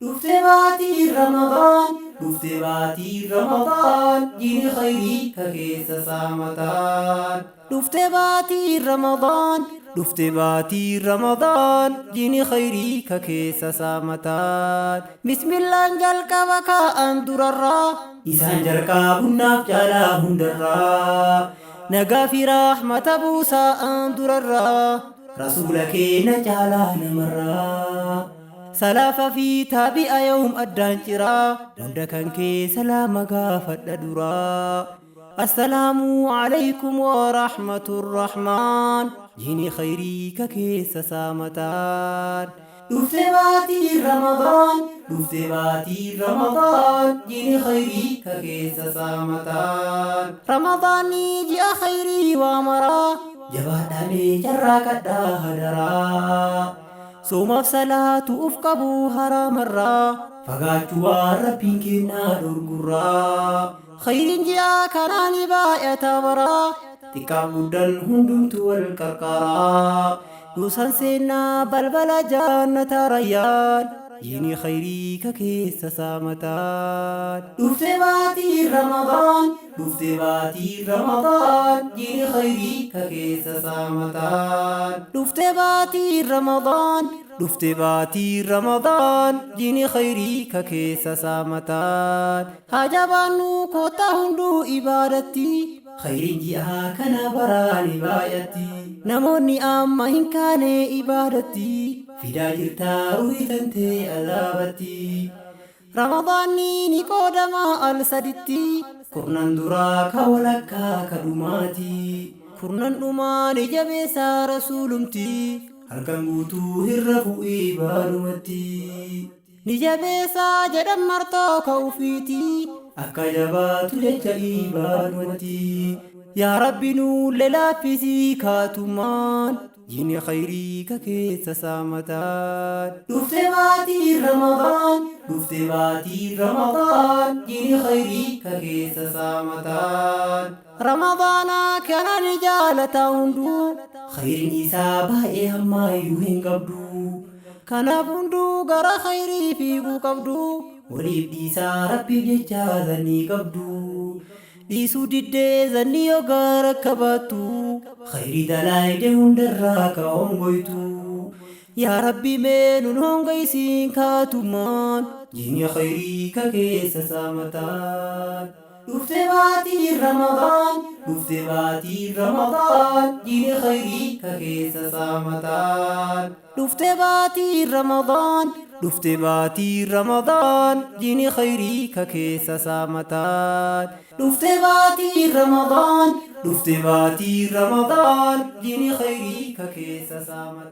Dhufte baatii Ramadaan, dhufte baatii Ramadaan, jiini khayrii ka keessa saamataan. Dhufte baatii Ramadaan, dhufte baatii Ramadaan, jiini khayrii ka keessa saamataan. Bismillaan jalqaba kaa'an durarraa, isaan jalqabunnaaf caalaa hundarraa. Nagaa fi rahmata buusaa durarraa, rasuula keenya caalaa namarraa. Salaafa fi taabi'a yoom addaan ciraa, hunda kan kee salaama gaafadha duraa. Assalaamu alaykum wa rahmaturrahmaan, jiini khayrii ka keessa saamataan. Dhufte baatii Ramadaan, dhufte baatii Ramadaan, jiini khayrii ka keessa saamataan. Ramadaanni ji'a khayrii waa maraa, jabaadhaamee carraaqadhaa hadaraa. Soomaaf salaatu uf qabu haraamarraa, fagaachuu waan Rabbiin kennaa dhorgurraa. Khayriin ji'a kanaa ni baay'ata baraa, xiqqaa guddaan hundumtu wal qarqaaraa. Duusan seenaa balbala jannata rayyaan, jiini khayrii ka keessa saamataan. Dhufte baatii Ramadaan, dhufte baatii Ramadaan, jiini khayrii ka keessa saamataan. Dhufte baatii Ramadaan, dhufte baatii Ramadaan, jiini khayrii ka keessa saamataan. Haa jabaannu koottaa hunduu ibaadatti, khayriin ji'a kana baraani baay'atti. Namoonni amma hin kaane ibaadatti, fidaa jirtaa ruhii tantee azaabatti. Ramadaanni ni qoodama al saditti, kurnan duraa ka walakkaa ka dhumaati. Kurnan dhumaa ni jabeessaa rasuulumti, halkan guutuu hin rafu ibaadumatti. Ni jabeessaa jedhan martoo ka ufiiti, akka jabaatu jecha ibaadumatti. Yaa Rabbi nuullee laaffisii kaatumaan, jiini khayrii ka keessa saamataan. Dhufte baatii Ramadaan, dhufte baatii Ramadaan, jiini khayrii ka keessa saamataan. Ramadaana kana ni jaalata hunduu, khayriin isaa baay'ee hammaayyuu hin qabdu. Kanaaf hunduu gara khayrii fiiguu qabdu, waliif dhiisaa Rabbiif jecha zannii qabdu. Dhiisuu diddee zanni yoo gaara qabaattu, khayrii dalaayide hundarraa ka hongoytu. Yaa Rabbi mee nun hongoysiin kaatumaan, jiini khayrii ka keessa saamataan. Dhufte baatii Ramadaan, dhufte baatii Ramadaan, jiini khayrii ka keessa saamataan. Dhufte baatii Ramadaan, dhufte baatii Ramadaan, jiini khayrii ka keessa saamataan. Dhufte baatii Ramadaan, dhufte baatii Ramadaan, jiini khayrii ka keessa saamataan.